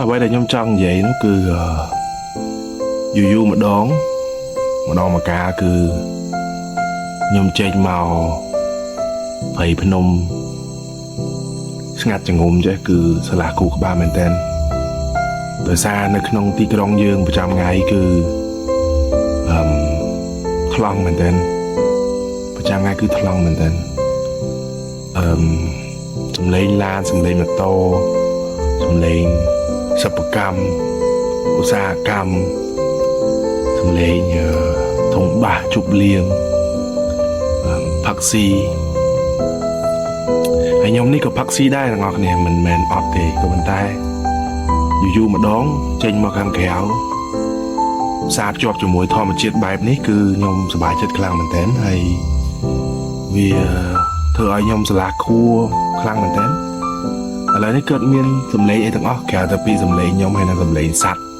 អ្វីដែលខ្ញុំចង់និយាយនោះគឺអឺយូរយូរម្ដងម្ដងមកកាលគឺខ្ញុំចេញមកព្រៃភ្នំស្ងាត់ចងំចេះគឺស្រឡះគូក្បាលមែនតើដោយសារនៅក្នុងទីក្រុងយើងប្រចាំថ្ងៃគឺអឺមថ្លង់មែនតើប្រចាំថ្ងៃគឺថ្លង់មែនតើអឺមសំឡេងឡានសំឡេងម៉ូតូសំឡេងសិប្បកម្មឧស្សាហកម្មសំឡេងអឺធុងបាសជប់លៀងអឺផឹកស៊ីហើយខ្ញុំនេះក៏ផឹកស៊ីដែរទាំងអស់គ្នាមិនមែនអត់ទេក៏ប៉ុន្តែយូរយូរម្ដងចេញមកខាងក្រៅផ្សារភ្ជាប់ជាមួយធម្មជាតិបែបនេះគឺខ្ញុំសប្បាយចិត្តខ្លាំងមែនទែនហើយវាធ្វើឲ្យខ្ញុំស្រឡះខួរខ្លាំងមែនទែនឥឡូវនេះកើតមានសំឡេងអីទាំងអស់ក្រៅតែពីសំឡេងខ្ញុំហើយនិងសំឡេងសត្វ។